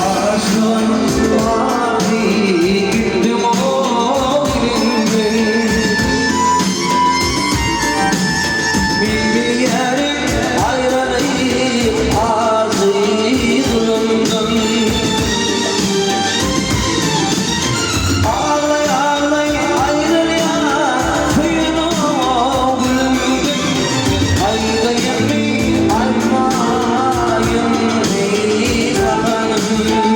Aşyk bardy gitdim ol ilinden. Men bilýärin aýralyk ajy zulumdan. Aglaý aglaý aýrylýan söýen gülümden. Aýdaýynmy aýtmaýynmy saganym.